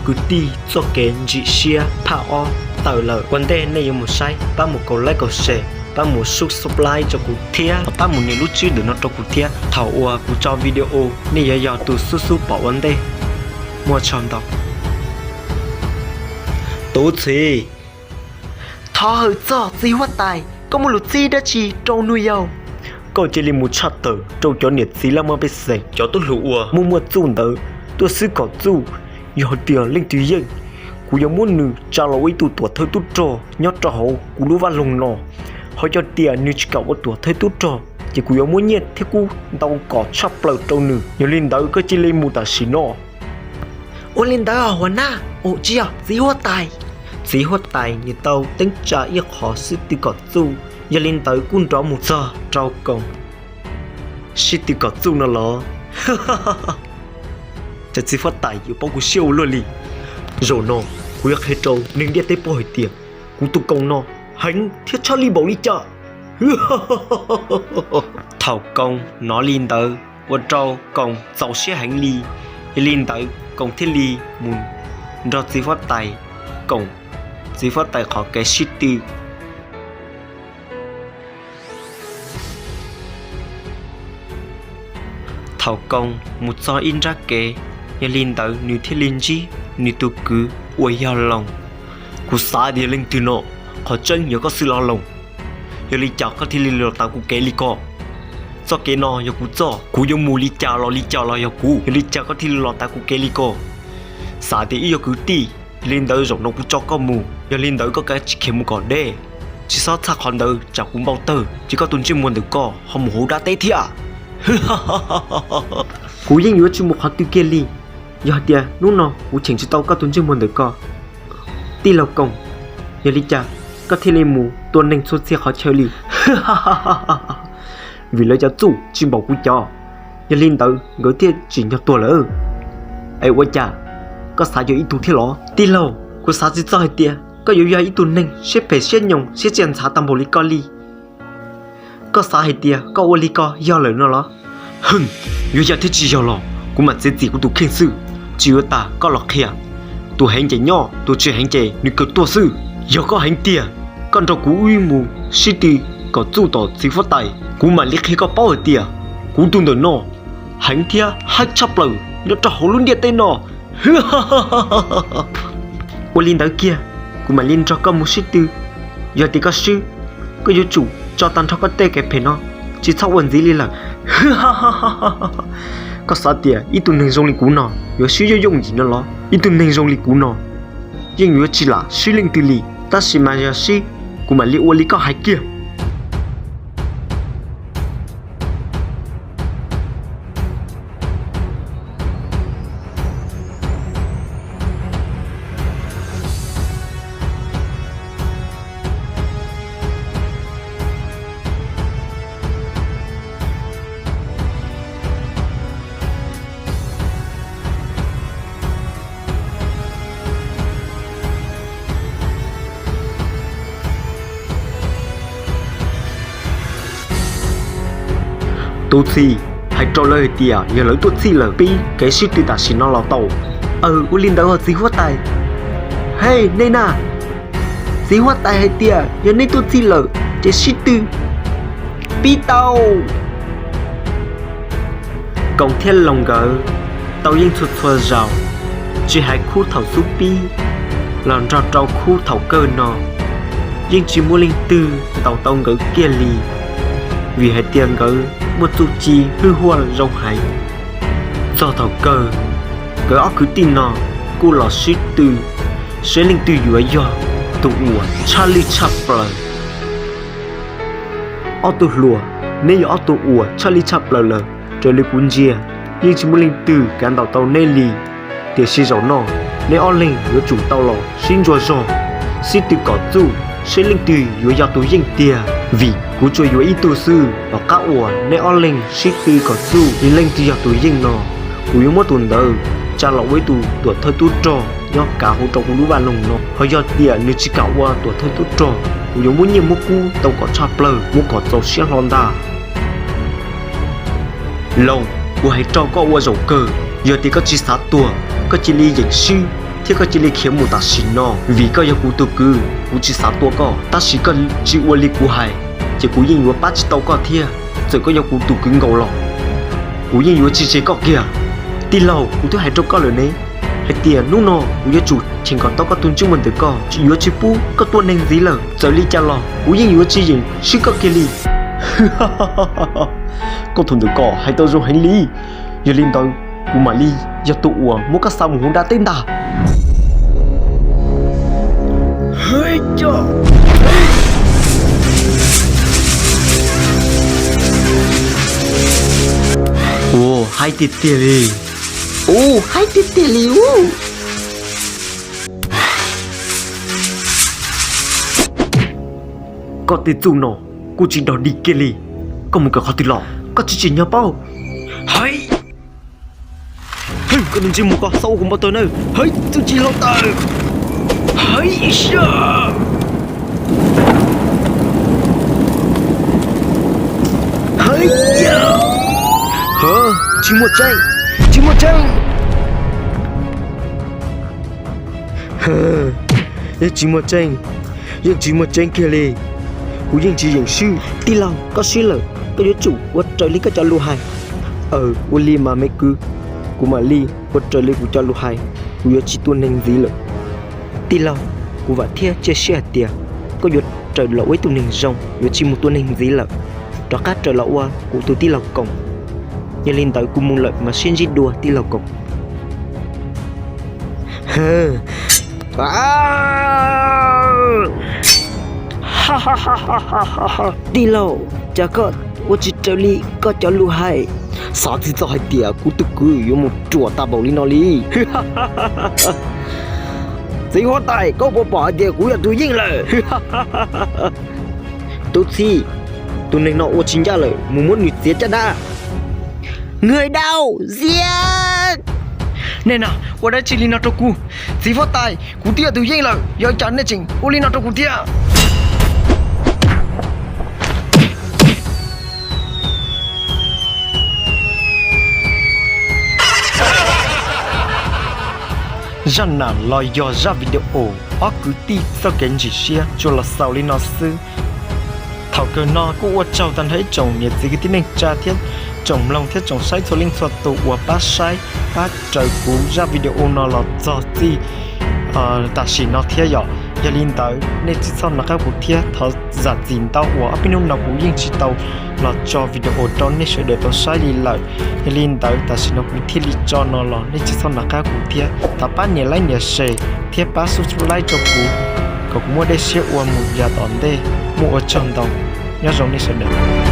Kwv tij, txoj kev ntsim siab phaj ob tawm lawm. Ua ntej nej yuav mus saib, pab mus kaum like kaum share, pab mus sub subscribe rau kuv thiab, pab mus nias lub tswb ntawm no rau kuv thiab. Thaum uas kuv tso video, nej yuav yog tus xub xub pom ua ntej. Muaj tshaj ntau. Tus txhiv. Thov hawm txog txiv huab tais, koj muaj lus txib dab tsi rau nus yaus? Koj cia li mus tshaj tawm rau cov niam txiv laj mej pej xeem, cov tub hluas uas muaj muaj txuj ntawd tuaj xwb kom txuj. Yog hais tias leej twg yeej, kuv yuav muab nws tsa los ua ib tug tuam thawj tub rog nyob rau hauv kuv lub vaj loog no. Ho yog tias nws tsis kam ua tuam thawj tub rog, ces kuv yuav muab nyiaj thiab kub ntau kom tshaj plaws rau nws. Yog li ntawd koj cia li mus tam sim no. Ua li ntawd hua nab, ua tsis yog txiv huab tais. Txiv huab tais nws tau teeb tsa ib qho sib tw kom txuj, yog li ntawd kuj nrov mus txog rau koom. Sib tw kom txuj no los? Cas txiv huab tais yuav paub kuv siab ua luaj li? Zaum no kuv yuav qhia rau neeg ntiaj teb paub hais tias kuv tus koom no heev thiab tshaj li npaum li cas. Thaum koom hnov li ntawd ua rau koom txaus siab heev li. Yog li ntawd koom thiaj li mus nrog txiv huab tais koom txiv huab tais qhov kev sib tw. Thaum koom mus txog ib nrab kev, yog li ntawd nws thiaj li ntsib nws tus kwv uas yog Loos. Kuv xav tias leej twg no, qhov tseeb yog koj xwb los Loos. Yog li cas koj thiaj li los tav kuv kev li ko? Txoj kev no yog kuv txoj, kuv yuav mus li cas los li cas los yog kuv, yog li cas koj thiaj li los tav kuv kev li ko? Xav tias wb yog kwv tij, yog li ntawd zaum no kuv tso koj mus, yog li ntawd koj kav tsis khiav mus kom deb, tsis txhob txhaj qhov ntawd tsam kuv npau tawg ces koj tus ntsej muag ntawm koj ho mus hauv dab teb thiab. Kuv yeej yuav tsis mus qhov twg kiag li. Yog hais tias hnub no kuv cheem tsis tau koj tus ntsej muag ntawm ko, tij laug Koos, yog li cas koj thiaj li mus tua neeg txhua txhia qhov chaw li? Vim lawv cov txuj tsis npaum kuv cov, yog li ntawd nkawd thiaj tsim nyog tuag lawm. Es ua cas koj xav yog ib tug thiab los? Tij laug, kuv xav tsis txog hais tias koj yuav yog ib tug neeg siab phem siab nyoos siab txias ntxhav tag npaum li koj li. Koj xav hais tias koj ua li ko yog lawm no los? Hwm, yuav yog thiab tsis yog los kuv mam txiav txim kuv tus kheej xwb. Tsis yuav tas koj los qhia, tus heev ces nyob, tus tsis heev ces nws kawg tuag xwb. Yog koj heev tiag, koj nrog kuv wb mus sib tw kom txuj tom txiv huab tais, kuv mam li qhia koj paub hais tias kuv tus ntawm no heev thiab haib tshaj plaws nyob rau hauv lub ntiaj teb no. Ua li ntawd kiag, kuv mam li nrog koj mus sib tw. Yog tias koj swb, koj yuav tsum tso tag nrho koj tej kev phem no, tsis txhob ua ntxiv li lawm. Koj xav tias ib tug neeg zoo li kuv no yuav swb yooj yooj yim no los? Ib tug neeg zoo li kuv no yeej yuav tsis lam swb leej twg li, tab sis mas yog swb, kuv mam li ua li koj hais kiag. Tus txhij, hais rau lawv hais tias yog lawv tuaj txhij lawm pib kev sib tw tam sim no los tau. Aw, ua li ntawd os txiv huab tais. Hej, nej na, txiv huab tais hais tias yog nej tuaj txhij lawm ces sib tw pib tau. Koos thiab Loos nkawd tau yeej txhua txhua zaus, tsis hais khub thaum xub pib los nrog rau khub thaum kawg no, yeej tsis muaj leej twg ntaus tau nkawd kiag li, vim hais tias nkawd muaj txuj ci hwj huaj zoo heev. Txog thaum kawg, nkawd ob kwv tij no kuj los sib tw, seb leej twg yuav yog tus uas tshaj lij tshaj plaws. Ob tug hluas, neb yog ob tug uas tshaj lij tshaj plaws lawm, raws li kuv ntsia yeej tsis muaj leej twg kav ntaus tau neb li. Tiam sis zaum no, neb ob leeg yuav tsum tau los sib ntsuas zog, sib tw kom txuj, seb leej twg yuav yog tus yeej tiag. Vim kuv tsuas yuav ib tug xwb. Tom qab uas neb ob leeg sib tw kom txuj li leej twg yog tus yeej no, kuv yuav muab tus ntawd tsa los ua ib tug tuam thawj tub rog nyob kav hauv rau kuv lub vaj loog no. Ho yog tias nws tsis kam ua tuam thawj tub rog, kuv yuav muab nyiaj muab kub tau kom tshaj plaws, muab kom txaus siab hlo ntag. Loos, kuv hais rau koj ua zaum kawg, yog tias koj tsis xav tuag, koj cia li yeem swb. thiab koj cia li khiav mus tam sim no, vim koj yog kuv tus kwv. Kuv tsis xav tua koj, tab sis koj tsis ua li kuv hais, ces kuv yeej yuav pab tsis tau koj thiab. Txawm koj yog kuv tus kwv nkaus los kuv yeej yuav tsis tseg koj kiag. Tij laug, kuv twb hais rau koj lawm ne, hais tias hnub no kuv yuav tsum cheem kom tau koj tus ntsej muag ntawm koj, yuav tsis pub koj tua neeg ntxiv lawm. Txawm li cas los kuv yeej yuav tsis yeem swb koj kiag li. Koj tus ntawm koj hais tau zoo heev li, yog li ntawd kuv mam li yog tus uas muab koj xa mus hauv nruab teb ntag. Ua, haib tiag tiag li. Ua, haib tiag tiag li ub. Koj tej txuj no kuj tsis dog dig kiag li. Koj mus kawm qhov twg los? Koj tsis tsim nyog paub. Hais, koj tus ntsej muag ko xav ua kuv npau taws na. Hais, txuj ci hluav taws. Hais, tsis muaj tseeb, tsis muaj tseeb. Yeej tsis muaj tseeb, yeej tsis muaj tseeb kiag li. Kuv yeej tsis yeem swb. Tij laug, koj swb lawm, koj yuav tsum ua raws li koj cov lus hais. Aw, ua li mas me kwv, kuv mam li ua raws li kuv cov lus hais, kuv yuav tsis tua neeg ntxiv lawm. Tij laug, kuv vam thiab cia siab hais tias koj yuav raws los ua ib tug neeg zoo, yuav tsis mus tua neeg ntxiv lawm, rov qab raws los ua kuv tus tij laug Koom. Yog li ntawd kuv mus lawm mas sib ntsib dua tij laug Koom. Tij laug, cas koj ua tsis raws li koj cov lus hais? Xav tsis txog hais tias kuv tus kwv yuav mus ruam tag npaum li no li. Txiv huab tais, koj puas pom hais tias kuv yog tus yeej lawm? Tub txib, tus neeg no ua tsis ncaj lawm, mus muab nws txiav caj dab. Người đâu giết? Nej na, ua dab tsi li no rau kuv? Txiv huab tais, kuv twb yog tus yeej lawm, yog cas nej tseem ua li no rau kuv thiab? Zaj nam los yog zaj video ob kwv tij txoj kev ntsim siab tsuas los xaus li no xwb. Thaum kawg no kuj ua tsaug tag nrho ib tsoom niam txiv kwv tij neej tsa thiab tsoom mloog thiab tsoom saib txhua leej txhua tus uas pab saib pab raws kuv zaj video no los txog txij tam sim no thiab yom. Yog li ntawd nej tsis txhob nco qab kuv thiab, thov zam txim ntau uas ob peb hnub no kuv yeej tsis tau los tso video rau nej sawv daws tau saib li lawm. Yog li ntawd tam sim no kuv thiaj li tso no los nej tsis txhob nco qab kuv thiab, thov pab nias like nias share thiab pab subscribe rau kuv kom kuv muaj dej siab ua mus yav tom ntej. Muaj ua tsaug ntau, nyob zoo nej sawv daws.